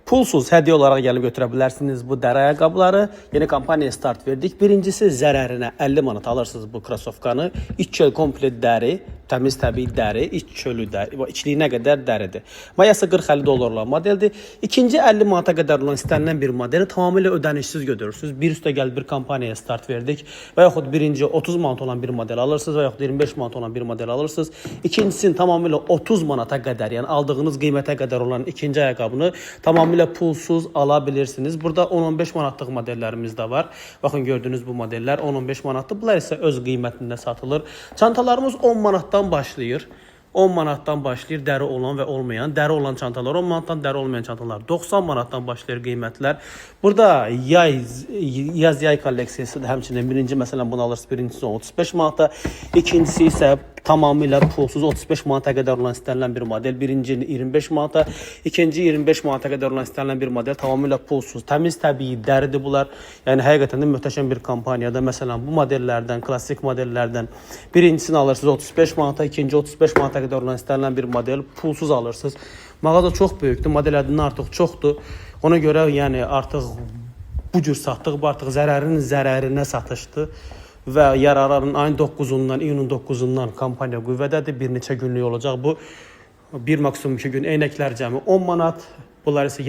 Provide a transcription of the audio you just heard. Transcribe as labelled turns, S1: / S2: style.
S1: Pulsuz hədiyyə olaraq gəlib götürə bilərsiniz bu dəri ayaqqabıları. Yeni kampaniyaya start verdik. Birincisi zərərinə 50 manat alırsınız bu krasovkanı. İç çöl komplet dəri, təmiz təbii dəri, iç çölü dəri, içliyinə qədər dəridir. Mayası 40-50 dollar olan modeldir. İkinci 50 manata qədər olan istənilən bir modeli tamamilə ödənişsiz götürürsünüz. Bir üstə gəl bir kampaniyaya start verdik və yaxud birinci 30 manat olan bir model alırsınız və yaxud 25 manat olan bir model alırsınız. İkincisini tamamilə 30 manata qədər, yəni aldığınız qiymətə qədər olan ikinci ayaqqabını tamamilə pulsuz ala bilirsiniz. Burada 10-15 manatlıq modellərimiz də var. Baxın gördüyünüz bu modellər 10-15 manatdır. Bunlar isə öz qiymətində satılır. Çantalarımız 10 manatdan başlayır. 10 manatdan başlayır dəri olan və olmayan. Dəri olan çantalar 10 manatdan, dəri olmayan çantalar 90 manatdan başlayır qiymətlər. Burada yay yaz yay kolleksiyası da həmçinin birinci məsələn bunu alırsınız, birincisi 35 manata, ikincisi isə tamamilə pulsuz 35 manata qədər olan istənilən bir model. Birinci 25 manata, ikinci 25 manata qədər olan istənilən bir model tamamilə pulsuz, təmiz təbii dəridir bunlar. Yəni həqiqətən də möhtəşəm bir kampaniyada məsələn bu modellərdən, klassik modellərdən birincisini alırsınız 35 manata, ikinci 35 manata qədər olan istənilən bir model pulsuz alırsınız. Mağaza çox böyükdür, modellərdən artıq çoxdur. Ona görə yəni artıq bu cür satdıq, bu artıq zərərin zərərinə satışdır və yararların ayın 9-undan, iyunun 9-undan kampaniya qüvvədədir. Bir neçə günlük olacaq bu. Bir maksimum 2 gün eynəklər cəmi 10 manat. Bunlar isə